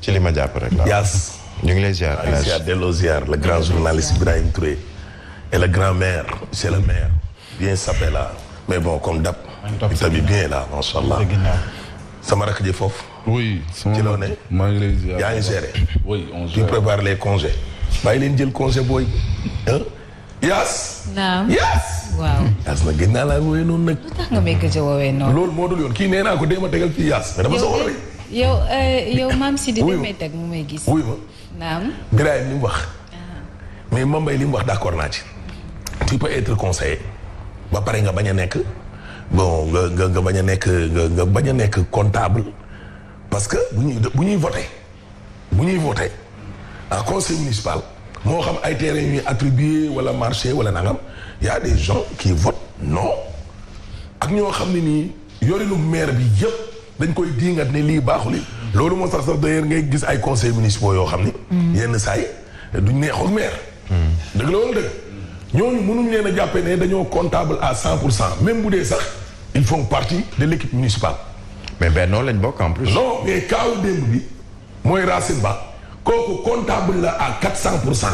ci li ma jàpp rek la. Yaas. ñu ngi lay ziar El Hadj delloo ziar le grand journaliste Ibrahim Touré et le grand maire monsieur le maire bien sapé là mais bon comme d'hab tamit bien là macha allah sama rakk ji foofu. oui ci loo ne maa ngi lay ziar yaa ngi géré. oui on tu prépares les congés. bàyyi leen jël congé booy. Yaas. naam Yaas. waaw. Yaas nag gën naa laa woowee noonu nag. lu tax nga may gëj a woowee noonu. loolu moo dul yoon kii nee naa ko dee ma tegal fii Yaas. mais dama soxla rek. yow maam Sidi di may teg mu may gis. wuy ma. naam. Birahim li mu wax. mais Mambay li mu wax d'accord naa ci. tu peux être conseiller. ba pare nga bañ a nekk. bon nga bañ a nekk nga bañ a nekk comptable. parce que bu ñuy voté. bu ñuy voté à conseil municipal. moo xam ay terrain ñuy attribué wala marché wala nangam y a des gens qui votent non. ak ñoo xam ne nii yorinu maire bi yëpp dañ koy diingat ne lii baaxul. loolu moo tax sax d'ailleurs ngay gis ay conseils municipaux yoo xam ni. yenn saa yi duñ neexul maire. dëgg la wala dëgg. ñooñu mënuñ leen a jàppee ne dañoo comptable à 100% même bu dee sax ils font partie de l'équipe municipale. mais Benno lañ bokk en plus. non mais kaaw démb bi mooy Racine Ba kooku comptable la à 400%.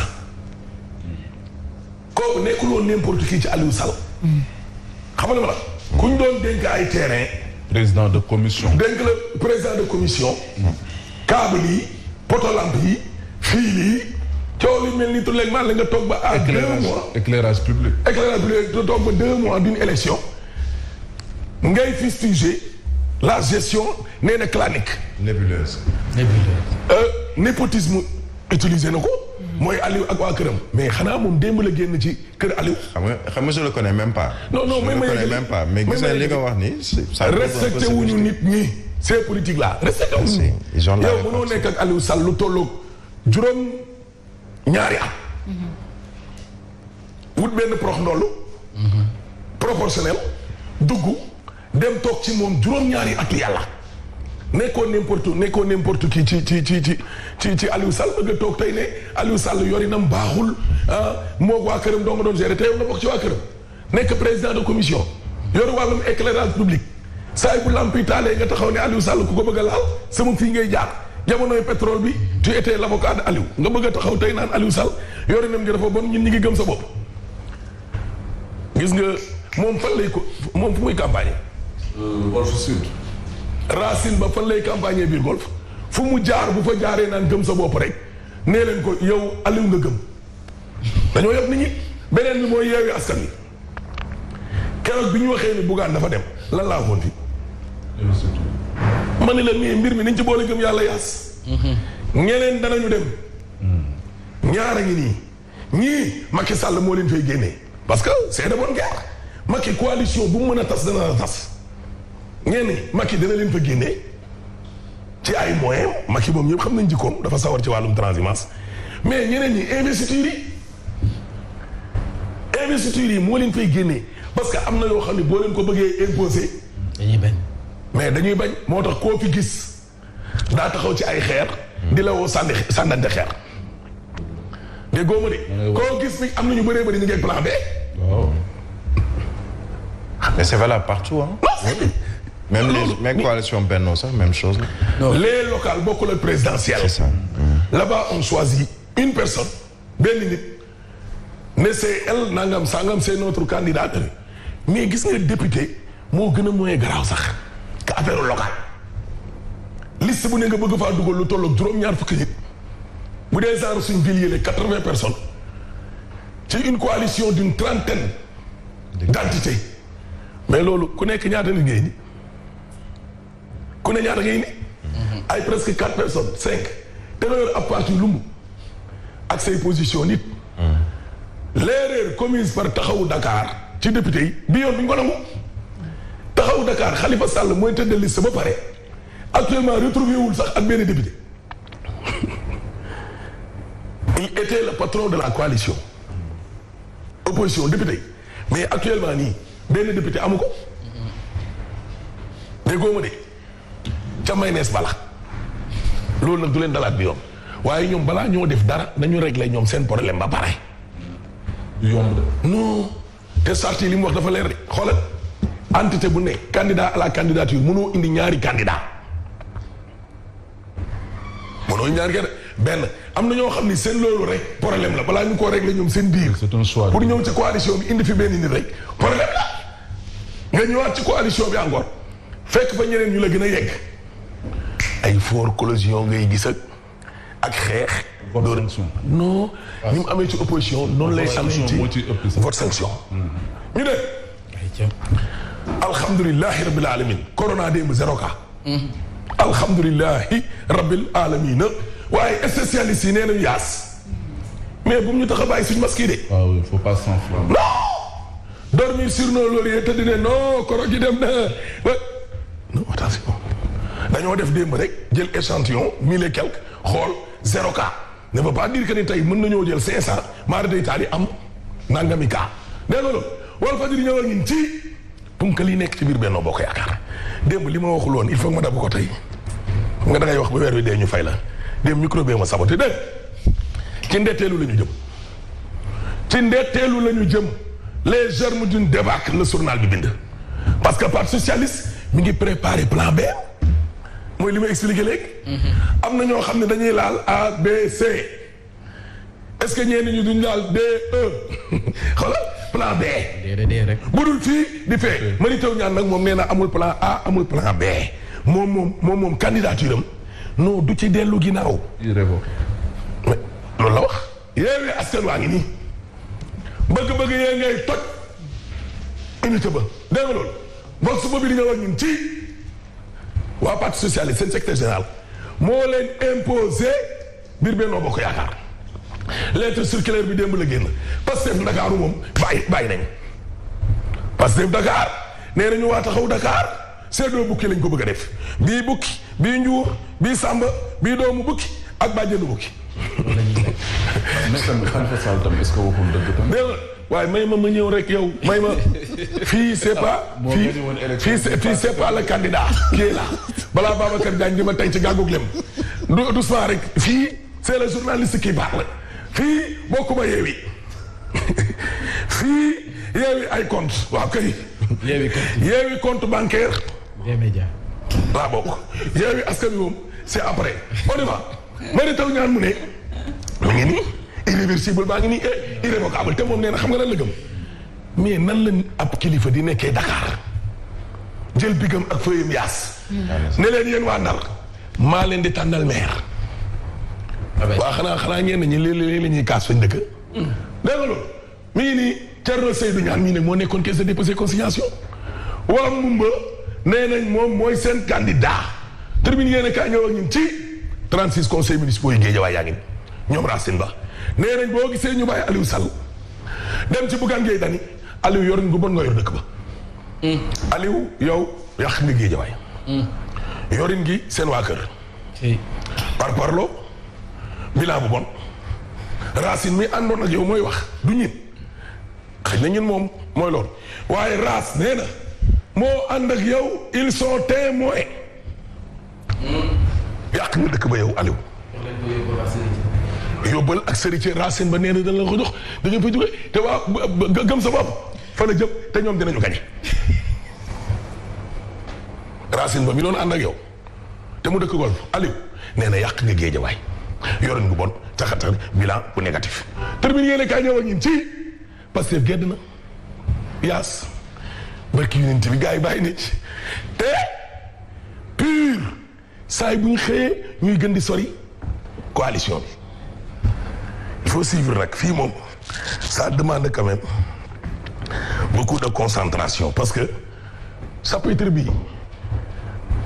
kooku nekkul woon n'importe qui ci Aliou Sall. xam nga li ma la. ku ñu doon dénk ay terrain. président de commission. dénk la président de commission. câble yi potolampe yi fil yi coow li mel ni tout le monde la nga toog ba à 2 mois. éclairage public. éclairage public nga toog ba 2 mois d'une élection ngay fustiger la gestion nee na clanique. nébuleuse. népotisme utilisé na ko. mooy Aliou ak waa këram. mais xanaa moom démb la génn ci kër Aliou. xam nga je le connais même pas. non non je le connais même pas mais gis nga li nga wax ni. respecté wuñu nit ñi. ces politiques là respecté wuñu. yow mënoo nekk ak Aliou Sall lu tolloog juróom ñaari at. wut benn prox ndollu. proportionnel dugg dem toog ci moom juróom ñaari atu yàlla. nekkoon n'importe qui ci Aliou Sall bëgg a toog tey ne Aliou Sall yorinam baaxul moo waa këram doo nga doon gérer te yow nga bokk ci waa këram nekk président de commission yor wàllum éclairage public saa bu lampi taalee nga taxaw ne Aliou Sall ku ko bëgg a laal sama fii ngay jaar jamonoy pétrole bi tu étais l'avocat de Aliou nga bëgg a taxaw tey naan Aliou Sall yorinam nga dafa bon ñun ñi ngi gëm sa bopp. gis nga moom fan lay ko moom fu muy campagne. Golf Sud. Racine Ba fan lay campagne biir golf fu mu jaar bu fa jaaree naan gëm sa bopp rek nee leen ko yow Aliou nga gëm dañoo yab nit ñi beneen bi mooy yeewi askan wi keroog bi ñu waxee ni Bougane dafa dem lan laa waxoon fi ma ne la nii mbir mi nañ ci boole gëm yàlla yaas ñeneen danañu dem ñaara ngi nii ñii Macky Sall moo leen fay génnee parce que c'est de bonne guerre Macky coalition bu mu mën a tas dana la tas ñenn ñi Macky dina leen fa génnee ci ay moyens Macky moom ñëpp xam nañ jikkoom dafa sawar ci wàllum transhumance mais ñeneen ñi investiture yi moo leen fay génnee parce que am na yoo xam ne boo leen ko bëggee imposer dañuy bañ mais dañuy bañ moo tax koo fi gis daa taxaw ci ay xeer di la woo sànnante xeer de góoma de koo gis fi am na ñu bëree bëri ñu ngi plan B. waaw. mais c'est valable partout hein. même les coalitions Benno sax même chose la. les locales bokkul ak présidentielles. c'est ça. Là-bas on choisit une personne benn nit ne c'est elle nangam sangam c'est notre candidat mais gis nga député moo gën a moyen garaaw sax ka affaire locale liste bu ne nga bëgg faa dugal lu tolloog juróom-ñaar fukki nit bu dee genre suñ ville yële 80 personnes ci une coalition d'une trentaine d'entités mais loolu ku nekk ñaata nit ngay ni ku ne ñaata ngay ni ay presque 4 personnes 5 te nga yor ab parti lumb ak say position nit l'erreur commise par Taxawu Dakar ci député yi bi yoon bi ñu ko nangu Taxawu Dakar Khalifa Sall mooy tëdd liste ba pare actuellement retrouvé wul sax ak benn député il était le patron de la coalition opposition député mais actuellement nii benn député amu ko déggoo ma de ca maynees bala loolu nag du leen dalaat bi yoon waaye ñoom balaa ñoo def dara nañu régler ñoom seen problème ba pare. du yomb de. non te sarti li mu wax dafa leer de xoolal entité bu ne candidat à la candidature mënoo indi ñaari candidat ñooy ñaan kenn benn am na ñoo xam ni seen loolu rek problème la balaa ñu koo régler ñoom seen biir. c'est un choix pour ñëw ci coalition bi indi fi benn nit rek problème la nga ñëwaat ci coalition bi encore fekk fa ñeneen ñu la gën a yegg ay fort collision ngay gis ak xeex. vote sanction. non ni mu amee ci opposition noonu lay amee ci vote sanction. ñu ne. alhamdulilahi rabbil alamin corona démb 0 cas. alhamdulilahi rabbil alamin waaye spécialiste yi nee nañu yaas mais bu mu ñu tax a bàyyi suñu masque yi de. waaw il faut pas s'enflammer. non dormir sur nos lauriers te di ne non koro gi dem na non attention dañoo def démb rek jël échantillon 1000 et quelques xool 0 cas ne veut pas dire que ni tey mën nañoo jël 500 maara day taal yi am nangami cas dégg nga loolu wala fa di ñëwal ñun ci punkal yi nekk ci biir Benno Bokk Yaakaar démb li ma waxul woon il faut que ma dabu ko tey xam nga da ngay wax ba weer wi dee ñu fay la démb micro bee ma saboté dégg ci ndetteelu la ñu jëm ci ndetteelu la ñu jëm les germes d'une débâcle le journal bi bind parce que parti socialiste mi ngi préparé plan B mooy li ma expliqué léegi. am na ñoo xam ne dañuy laal A B C est-ce que ñenn ñi duñ laal D E xoolal plan B. déedéet rek. bu dul fii di fee. Mary Teuw Niane nag moom nee na amul plan A amul plan B moom candidature am non du ci dellu ginnaaw. irrévoquable. mais loolu la wax. Yewwi Askan waa ngi nii bëgg-bëgg yee ngay toj unité ba dégg nga loolu boog su boobu di ñëw ak ñun ci waa parti socialiste seen secrétaire général moo leen imposé biir Benno Bokk Yaakaar lettre circulaire bi démb la génn Pastef Ndakaaru moom bàyyi nañ Pastef Dakar nee nañu waa taxaw Dakar seddoo bukki lañ ko bëgg a def bii bukki bii njuur bii sàmba bii doomu bukki ak bàjjenu bukki. mais tamit Khalifa Sall tam est-ce que waxul dëgg tam. dégg nga waaye may ma ñëw rek yow may ma fii c'est pas fii c'est pas le candidat qui est là balaa Babacar Diagne di ma tey ci gàggug lem doucement rek fii c'est le journaliste qui parle fii bokkuma Yewwi fii Yewwi ay compte waaw kay Yewwi compte bancaire laa bokk Yewwi Askan Wi moom c'est après on y va Mary Teuw Niane mu ne mu ngi nii irréversible baa ngi nii irrévocable te moom nee na xam nga lan la gëm mais nan la ab kilifa di nekkee Dakar jël bigam ak feuille yaas ne leen yéen waa Ndar maa leen di tànnal maire waa xanaa ñenn ñi léeg-léeg la ñuy kaas fañ dëkk dégg nga loolu mi ngi nii Thierno Seydou Niane mii ne moo nekkoon caisse de dépôt et consignation waa Mumba nee nañ moom mooy seen candidat tribune yéen a kaa ñëw ak ñun ci 36 conseils municipaux yi Guédiawaye yaa ngi ñoom Racine Ba nee nañ boo gisee ñu bàyyi Aliou Sall dem ci Bougane Gueye Dany Aliou yor gu bon nga yor dëkk ba. Aliou yow yàq nga Guédiawaye. yorin gi seen waa kër. par parlo bilan bu bon Racine mi àndoon ak yow mooy wax du ñin xëy na ñun moom mooy loolu waaye Rac nee na moo ànd ak yow ils sont témoins yàq nga dëkk ba yow Aliou. yóbbal ak sëriñ Racine Ba nee na dana la ko jox da ngeen fa jóge te waa gëm sa bopp fa la jëm te ñoom dinañu gañe Racine Ba mi doon ànd ak yow te mu dëkk golf Aliou nee na yàq nga Guédiawaye yorin gu bon caxatal bilan bu négatif termine yéene kaa ñëw ak ñun ci Pastef gedd na yaas barki unité bi gars yi bàyyi na ci te pur saa bu ñu xëyee ñuy gën di sori coalition bi il faut suivre nag fii moom ça demande quand même beaucoup de concentration parce que chapitre bi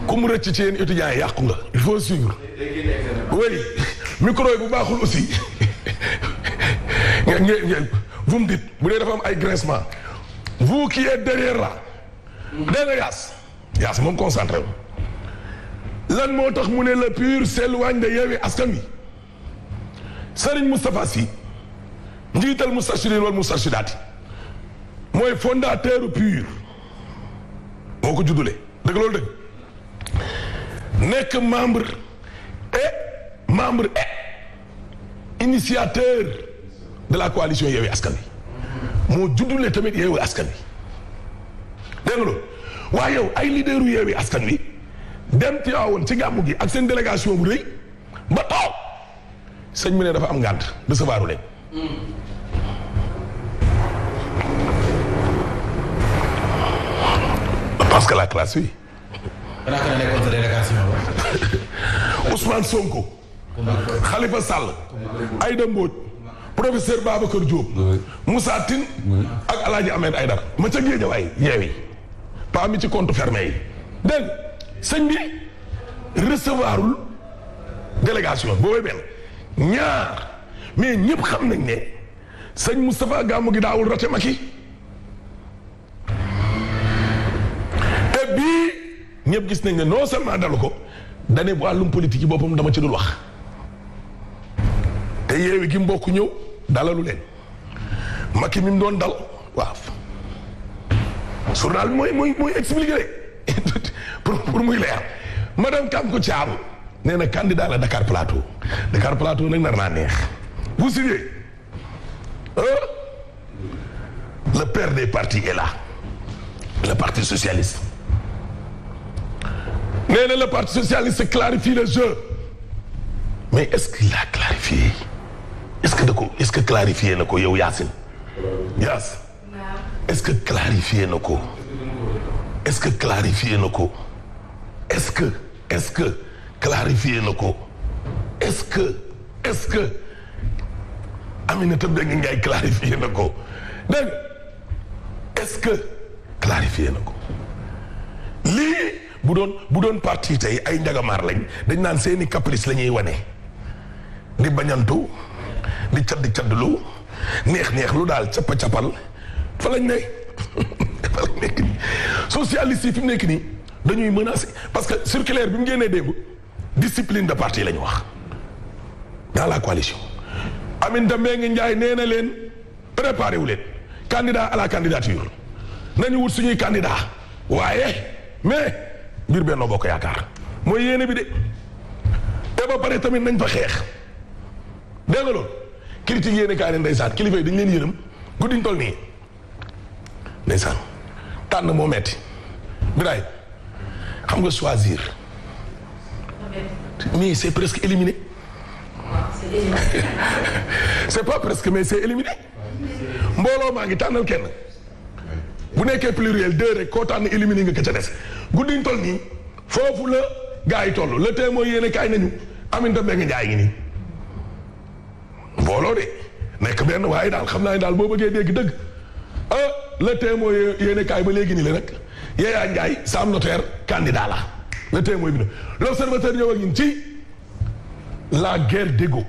ku mu rëcc ci yéen étudiants yi yàqu nga il faut suivre oui micro yi bu baaxul aussi vous me dites bu dee dafa am ay grincement vous qui êtes derrière là dégg nga yaas moom concentré wu lan moo tax mu ne le pur s'éloigne de Yewwi Askan Wi Serigne Moustapha Sy njiital Moustarchidine wal Moustarchidaty mooy fondateur pur moo ko juddule dëgg loolu dëgg nekk membre et initiateur de la coalition Yewwi Askan Wi moo juddule tamit Yewwi Askan Wi dégg nga loolu waaye yow ay leaderu Yewwi Askan Wi dem Tivaouane ci gàmmu gi ak seen délégation bu rëy ba taw sëñ bi ne dafa am ngànt recevoir leen. parce que la classe oui. Ousmane Sonko. Khalifa Sall. Aïda Mbodj. professeur Babacar Diop. Moussa Tine. ak El Hadj Ahmed Aïdara. ma ca Guédiawaye yeewi. pas mi ci compte fermé yi. dégg nga sëñ bi recevoirul délégation boobu benn ñaar mais ñëpp xam nañ ne sëñ Moustapha Gamou gi daawul rate Macky. te bii ñëpp gis nañ ne non seulement dalu ko dane wàllum politique yi boppam dama ci dul wax te yeewi gi mbokk ñëw dalalu leen Macky mi mu doon dal waaw journal bi mooy expliqué rek pour muy leer madame Kankou Thiam nee na candidat la Dakar Plateau nag nar naa neex vous suivez le père des partis est là le parti socialiste nee na le parti socialiste clarifie le jeu mais est-ce qu'il a clarifié est-ce que clarifié na ko yow Yacine Yaas est-ce que clarifié na ko est-ce que clarifié na ko est-ce que clarifié na ko est-ce que Aminata Mbengue Ndiaye clarifié na ko dégg est-ce que clarifié na ko lii bu doon parti tey ay njagamaar lañ dañ naan seeni caprice la ñuy wane di bañantu di caddlu neex lu daal cappa-cappal fa lañ ne fa lañ nekk nii socialiste yi fi mu nekk nii dañuy menacer parce que circulaire bi mu génnee démb discipline de parti la ñu wax dans la coalition Aminata Mbengue Ndiaye nee na leen préparé wu leen candidat à la candidature nañu wut suñuy candidat waaye mais mbir Benno Bokk Yaakaar mooy yéene bi de te ba pare tamit nañ fa xeex dégg nga loolu critique yéene kaay ne ndeysaan kilifa yi dañ leen yërëm guddiñ toll nii ndeysaan tànn moo metti Biraye xam nga choisir mais c'est presque éliminé c'est pas presque mais c'est éliminé mbooloo maa ngi tànnal kenn bu nekkee pluriel deux rek koo tànn éliminé nga ka ca des guddiñ toll nii foofu la gars yi toll le tee mooy yéene kaay nañu Aminata Mbengue Ndiaye ngi nii mbooloo de nekk benn waaye daal xam naa ne daal boo bëggee dégg dëgg le tee mooy yéene kaay ba léegi nii la nag Yaya Ndiaye Sam Notaire candidat la le tee mooy bi na l'observateur ñëw ak ñun ci la guerre d'ego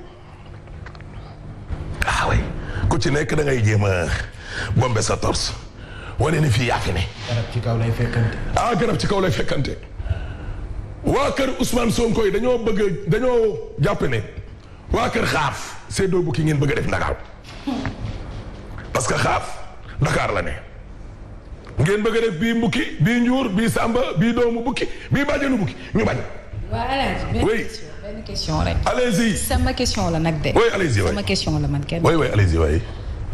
oui ku ci nekk da ngay jéem a bombe sa torse wane ni fii yaa fi ne. garab ci kaw lay fekkante. garab ci kaw lay fekkante waa kër Ousmane Sonko yi dañoo jàpp ne waa kër xaaf seddoo bukki ngeen bëgg a def Ndakaaru parce que xaaf Dakar la ne ngeen bëgg a def bii mbukki bii njuur bii sàmba bii doomu bukki bii bàjjenu bukki ñu bañ. waa Alaaji benn question rek. allez-y sama question la nag de. oui allez-y sama question la man kenn. oui allez-y oui.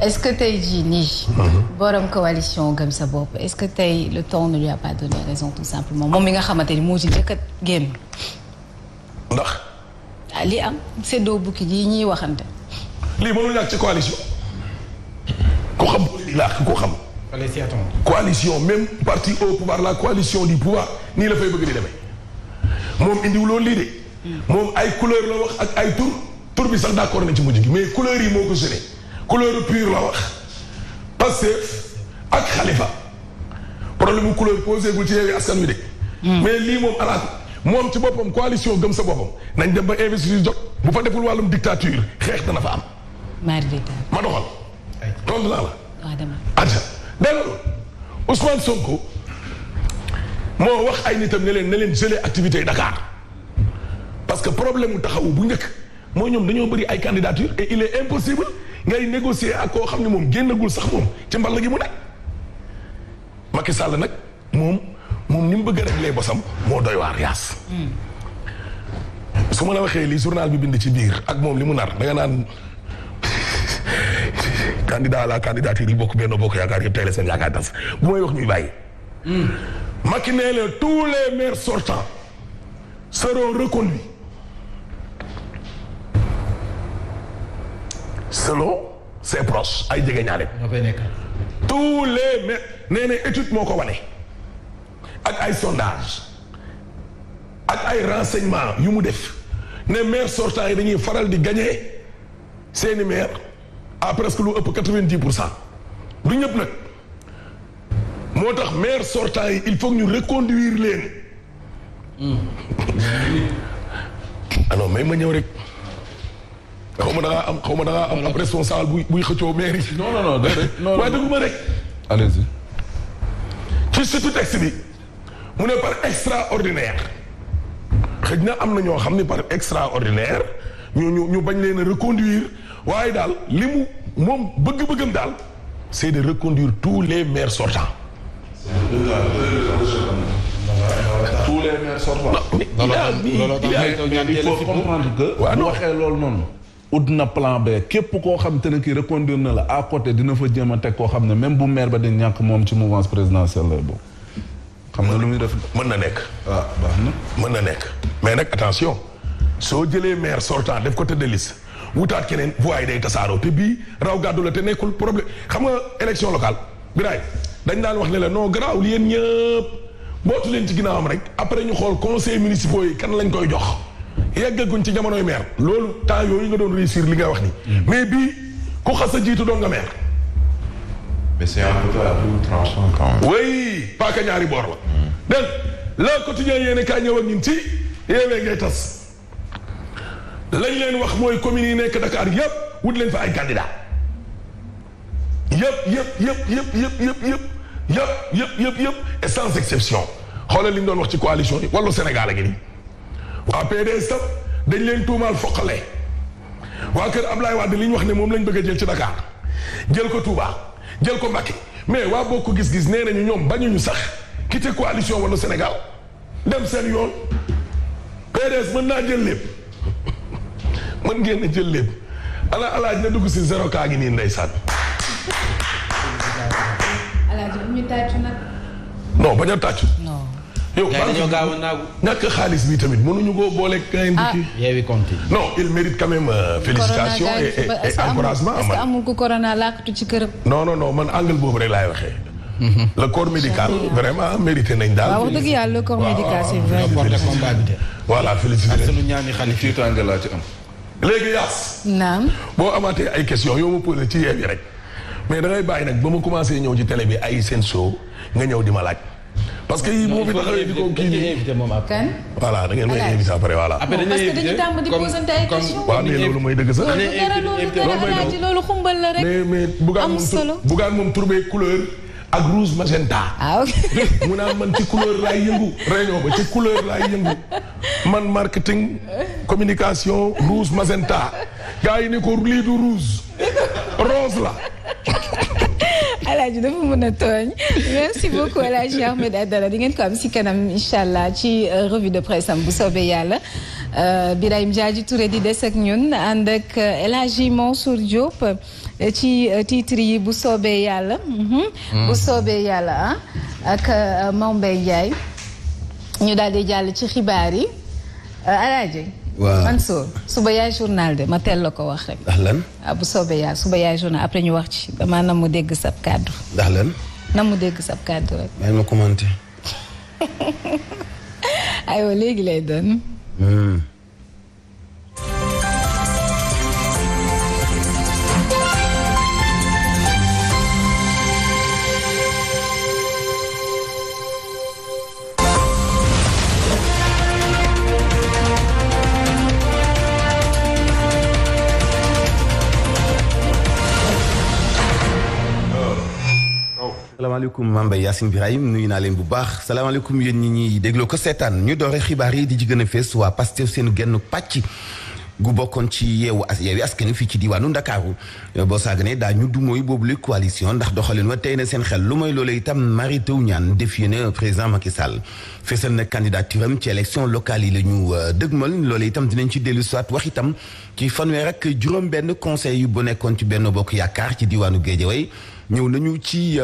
est-ce que tey jii nii. borom coalition Gëm sa bopp est-ce que tey le temps ne lui a pas donné raison tout simplement moom mi nga xamante ni moo ci njëkk a génn. ndax. li am séddoo bukki ji ñuy waxante. lii mënul ñàkk ci coalition. ku xam ku xam. fallait s'y attendre. coalition même parti au pouvoir la coalition du pouvoir nii la fay bëgg di demee moom indiwuloon lii de. moom ay couleur la wax ak ay tur bi sax d'accord na ci mujj gi mais couleur yi moo ko gêné couleur pure la wax Pastef ak Khalifa problème mu couleur posé gul ci Yewwi Askan Wi de. mais lii moom alaat moom ci boppam coalition Gëm sa boppam nañ dem ba investir jot bu fa deful wàllum dictature xeex dana fa am. ma doxal. tontu naa la. waaw dama. aja dégg nga Ousmane Sonko moo wax ay nitam ne leen geler activité yi Dakar parce que problème mu taxawu bu njëkk mooy ñoom dañoo bëri ay candidature et il est impossible ngay négocier ak koo xam ne moom génnagul sax moom ci mbal gi mu nekk. Macky Sall nag moom ni mu bëgg a régler bosam moo doy waar yaas. su ma la waxee lii journal bi bind ci biir ak moom li mu nar da nga naan candidat à la candidature yi bokk Benno Bokk Yaakaar yëpp tey la seen yaakaar tas bu may wax ñuy bàyyi. Macky nee leen tous les maires sortants seront reconduits selon ses proches ay jege ñaare. ñoo fay nekk. tous les maires nee na étude moo ko wane ak ay sondage ak ay renseignements yu mu def ne maire sortant yi dañuy faral di gagner seeni maire à presque lu ëpp 90%. du ñëpp nag moo tax maire sortant yi il faut ñu reconduire leen. alors may ma ñëw rek. xaw ma da ngaa am ab responsable buy xëccoo maire yi. non déedéet. non waaye déglu ma rek. allez-y. ci surtout texte bi mu ne par extraordinaire xëj na am na ñoo xam ne par extraordinaire ñu bañ leen a reconduire waaye daal li mu moom bëgg-bëggam daal c'est de reconduire tous les maires sortants. tous les maires sortants. il faut comprendre que. bu waxee loolu noonu. ut na plan B képp koo xam te ne kii reconduire na la à côté dina fa jéem a teg koo xam ne même bu maire ba di ñàkk moom ci mouvance présidentielle lay bokk. xam nga lu muy def. mën na nekk. ah baax na. mën na nekk mais nag attention soo jëlee maire sortant def ko tête de liste wutaat keneen voix yi day tasaaroo te bii raw gàddu la te nekkul problème xam nga élection locale biraay dañ daan wax ne la non garaawul yéen ñëpp bootu leen ci ginnaawam rek après ñu xool conseil municipaux yi kan lañ koy jox yeggaguñ ci jamonoy maire loolu temps yooyu nga doon réussir li nga wax ni mais bii ku xas a jiitu doon nga maire. mais c'est un peu à double tranchant quand même. oui paaka ñaari boor la. dégg le quotidien yéen kaa ñëw ak ñun ci Yewwi ngay tas lañ leen wax mooy communes yi nekk Dakar yëpp wut leen fa ay candidats yëpp et sans exception xoolal li ñu doon wax ci coalition yi wàllu Sénégal a ngi nii waa PDS tam dañ leen tuumaal foqale waa kër Ablaye Wade li ñu wax ne moom lañ bëgg a jël ci Dakar jël ko Touba jël ko Mbacké mais waa Bokk Gis Gis nee nañu ñoom bañuñu sax quitter coalition wàllu Sénégal dem seen yoon PDS mën naa jël lépp mën ngeen a jël lépp ala alaaj na dugg si zéro kaa ngi nii ndeysaan. Alaaji bu ñu tàccu nag. non bañ a tàccu. non. yow dañoo gaaw a naagu. ñàkk xaalis bi tamit mënuñu koo boole. Yewwi compte. non il mérite quand même félicitations et encouragement. est-ce que amul ku corona làkkatu ci këram. non man angle boobu rek laay waxee. le corps médical vraiment mérité nañ daal. waaw wax dëgg yàlla le corps médical c'est vrai. voilà félicité sunu ñaani xalif fii tànge laa ci am. léegi yaas. naam. boo amaatee ay questions yoo ma posé ci Yewwi rek mais da ngay bàyyi nag ba ma commencé ñëw ci télé bi ay seen show nga ñëw di ma laaj. parce que yii moo fi taxawee di ko kii nii kan. voilà da ngeen may invité après voilà. parce que dañu tàmm di posante ay questions. waaw mais loolu mooy dëgg sax. loolu xumbal la rek. mais bugaan moom trouvé couleur ak rouge magenta. ah ok. mu naan man ci couleur laay yëngu. réunion ba ci couleur laay yëngu man marketing communication rouge magenta gars yi ne ko lii du rouge rose la. Alaaji dafa mën a tooñ merci beaucoup Alaaji Ahmed Aidara di ngeen ko am si kanam incha allah ci revue de presse am bu soobee yàlla Birahim Diadji Touré di des ak ñun ànd ak El Hadji Mansour Diop ci titre yi bu soobee yàlla. bu soobee yàlla ak Mame Mbaye Ndiaye ñu daal di jàll ci xibaar yi Alaaji. waaw Mansour suba yaay journal de ma teel la ko wax rek. ndax lan. bu soobee yàlla suba yaay journal après ñu wax ci damaa na mu dégg sab kàddu. ndax lan. na mu dégg sab kàddu rek. maa ngi ma commenté. aywa léegi lay doon. salaamaaleykum Mame Mbaye Yacine Birahim nuyu naa leen bu baax salaamaaleykum yéen ñi ñuy dégloo ko seetaan ñu doore xibaar yi di ci gën a fees waa Pastef seen genn pàcc gu bokkoon ci Yewwi Askan Wi fii ci diwaanu Ndakaaru boo saaganee daa ñu du mooy boobu la coalition ndax doxalin wa tey na seen xel lu mooy loola itam Mary Teuw Niane défié na président Macky Sall feesal na candidature am ci élection locale yi la ñu dëgmal loola itam dinañ ci dellu soit wax itam ci fanweer ak juróom benn conseil yu bu nekkoon ci Benno Bokk Yaakaar ci diwaanu Guédiawaye ñëw nañu ci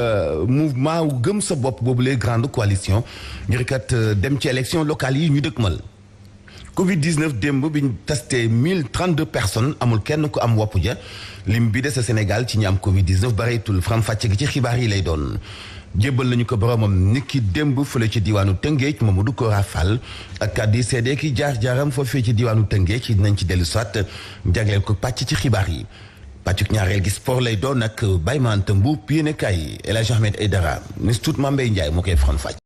mouvement wu gëm sa bopp boobu les grande coalition ngir kat dem ci élection locale yi ñu dëkkmal Covid 19 démb bi ñu testé 1032 personnes amul kenn ku am wopp ja lim bi des sa Sénégal ci ñi am Covid 19 bareetul faram fàcce gi ci xibaar yi lay doon. jébbal nañu ko boromam niki démb fële ci diwaanu Tëngéej Mamadou Kora Fall ak kàddu yi seede ki jaar-jaaram foofee ci diwaanu Tëngéej ci dinañ ci dellu soit jagleel ko pàcc ci xibaar yi. pàccuk ñaareel gi sport lay doon ak Baye Mante Mbuub yéene kaay El Hadj Ahmed Aïdara Nis Tuut Mambey Ndiaye moo koy faram fàcc.